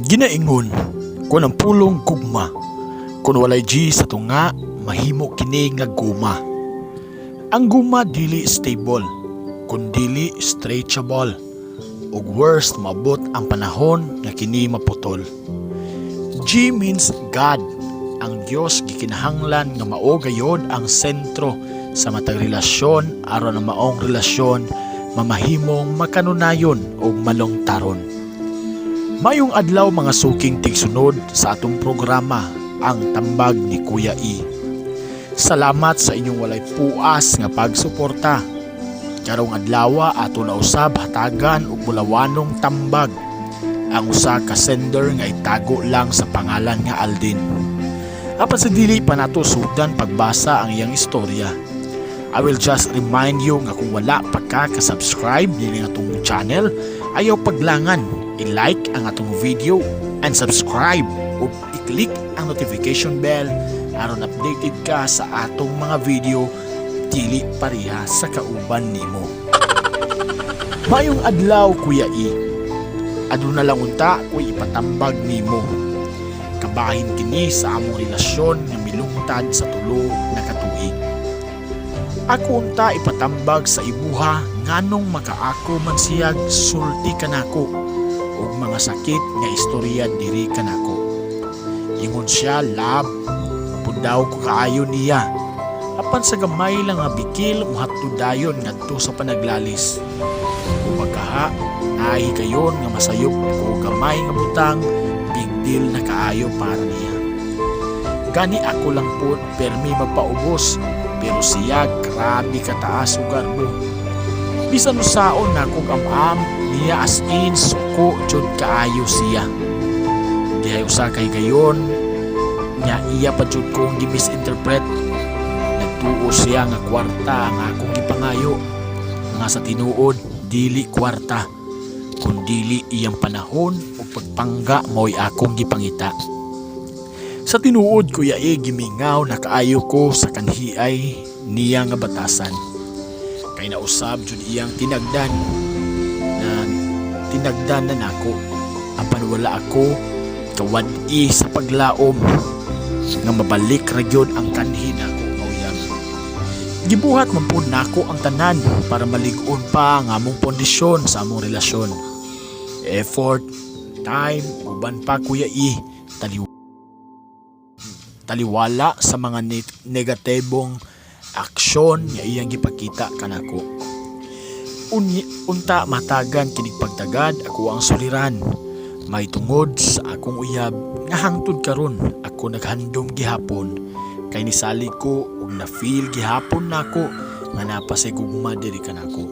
Ginaingon kon ang pulong gugma, kung walay G sa tunga, mahimo kini nga guma. Ang guma dili stable, kun dili stretchable. Ug worst, maabot ang panahon nga kini maputol. G means God. Ang Dios gikinahanglan nga mao gayod ang sentro sa matag relasyon aron ang maong relasyon mamahimong makanunayon ug malungtaron. Mayong adlaw, mga suking tigsunod sa atong programa, Ang Tambag ni Kuya E. Salamat sa inyong walay puas nga pagsuporta. Karong adlaw, ato na usab hatagan og bulawanong tambag ang usa ka sender nga itago lang sa pangalan nga Aldin. Apan sa dili pa nato sugdan pagbasa ang iyang istorya, I will just remind you nga kung wala pa ka ka-subscribe nini atong channel, ayaw paglangan i-like ang atong video and subscribe ug i-click ang notification bell aron updated ka sa atong mga video dili pareha sa kauban nimo. Mayong adlaw, Kuya E. Aduna lang unta ko'y ipatambag nimo. Kabahin kini sa among relasyon nga milungtad sa 3 na katuig. Ako unta ipatambag sa imuha nganong makaako man siyag sulti kanako ug mga sakit nga istorya diri kanako. Ingon siya, love pud daw ko kaayo niya. Apan sa gamay lang nga bikil, mohatod dayon ngadto sa panaglalis. Ug pagkaha ay kayon nga masayop ko gamay nga butang, big deal na kaayo para niya. Gani ako lang po permi magpaubos, pero siya grabe kataas og garbo. Bisan usaon nako am-am niya, as in suko jud kaayo siya. Dihay usa kay gayon nya iya pa jud kong gi-misinterpret. Nagtuo siya nga kwarta ang akong gipangayo. Nga sa tinuod dili kwarta, kun dili iyang panahon o pagpangga mo'y akong gipangita. Sa tinuod, Kuya E, gimingaw na kaayo ko sa kanhiay niya nga batasan. Kay nausab jud iyang tinagdan na tinagdan na nako. Apan wala ako kawad-i sa paglaom nga mabalik ra gyud ang kanhi nako nga uyab. Gibuhat man pud nako ang tanan para malig-on pa ang among pundasyon sa among relasyon. Effort, time, uban pa, Kuya E, taliwala sa mga negatibong aksyon nga iyang gipakita kanako. Unta matagan kinig pagtagad ako ang suliran. May tungod sa akong uyab nga hangtod karon ako naghandom gihapon kay nisalig ko ug na-feel gihapon nako nga napasay gugma diri kanako.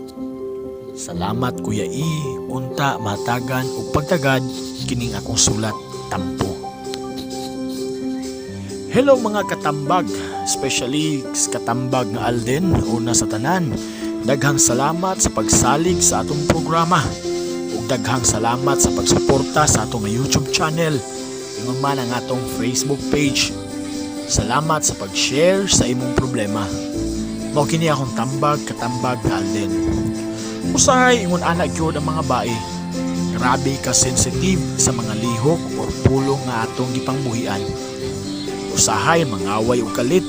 Salamat, Kuya E, unta matagan og pagtagad kining akong sulat, tampo. Hello mga katambag, especially katambag nga Alden, una sa tanan. Daghang salamat sa pagsalig sa atong programa. Ug daghang salamat sa pagsuporta sa atong YouTube channel. Ingon man ang atong Facebook page. Salamat sa pag-share sa imong problema. Mao kini akong tambag, katambag nga Alden. Usahay ingon ana gyud ang mga bae. Grabe ka sensitive sa mga lihok or pulong nga atong gipangbuhian. Usahay mangaway og kalit,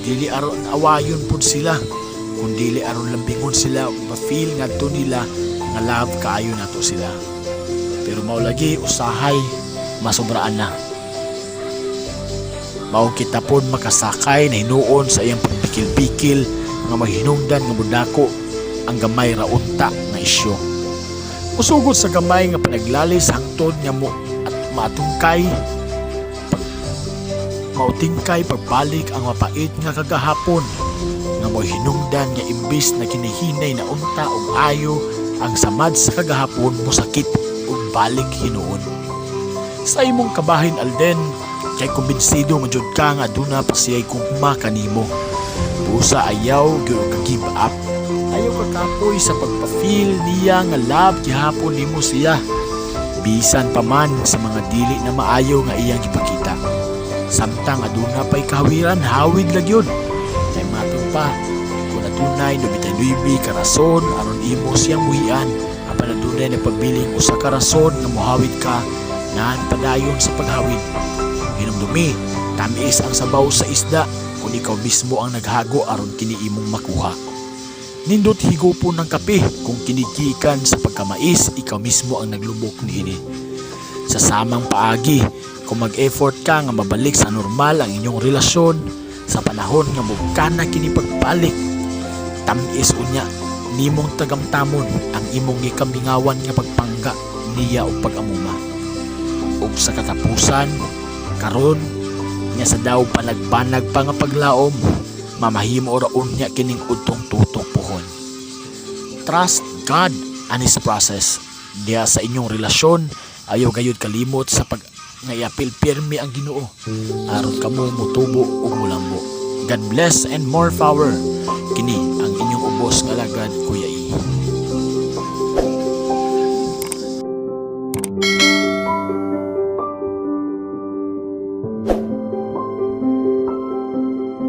dili aron awayon pud sila, kun dili aron lambingon sila ug ma-feel ngadto nila nga love kaayo nato sila. Pero mao lagi, usahay masobraan na. Mao kita pod makasakay na hinuon sa iyang pagbikil-bikil nga mahinungdan nga mudako ang gamay ra unta nga isyu. Usugod sa gamay nga panaglalis hangtod nga mo at maatungkay mautingkay pagbalik ang mapait nga kagahapon nga mo hinungdan nga imbis na kinihinay na unta og ayo ang samad sa kagahapon, mosakit ug balik hinuon. Sa imong kabahin, Alden, kay kumbinsido man jud ka nga aduna pa siya'y gugma kanimo. Busa ayaw gyud ka give up. Ayaw ka kapoy sa pagpa-feel niya nga love gihapon nimo siya. Bisan pa man sa mga dili na maayo nga iyang gipakita. Samtang aduna pa'y kahawiran, hawid lang yun. Kay matod pa, kung adunay 99 ka rason aron imo siyang buhian, apan adunay Adunay nagpabiling usa ka rason nga mohawid ka, naan padayon sa paghawid. Hinumdumi, tamis ang sabaw sa isda kung ikaw mismo ang naghago aron kini imong makuha. Nindot higupon ng kape kung kinigikan sa pagkamais, ikaw mismo ang naglubok niini. Sa samang paagi, kung mag-effort ka nga mabalik sa normal ang inyong relasyon sa panahon nga mugkana kini pagbalik, tamis unya nimong tagamtamon ang imong gikamingawan nga pagpangga niya og pag-amuma. Ug sa katapusan, karon nga sa daw panagpanag pa nga paglaom, mamahimo ra unya kining udtong tutok puhon. Trust God and His process. Diha sa inyong relasyon, ayaw gayud kalimot sa pag nga iapil pirmi ang Ginoo aron kamo motubo ug molambo. God bless and more power. Kini ang inyong ubos nga alagad, Kuya E.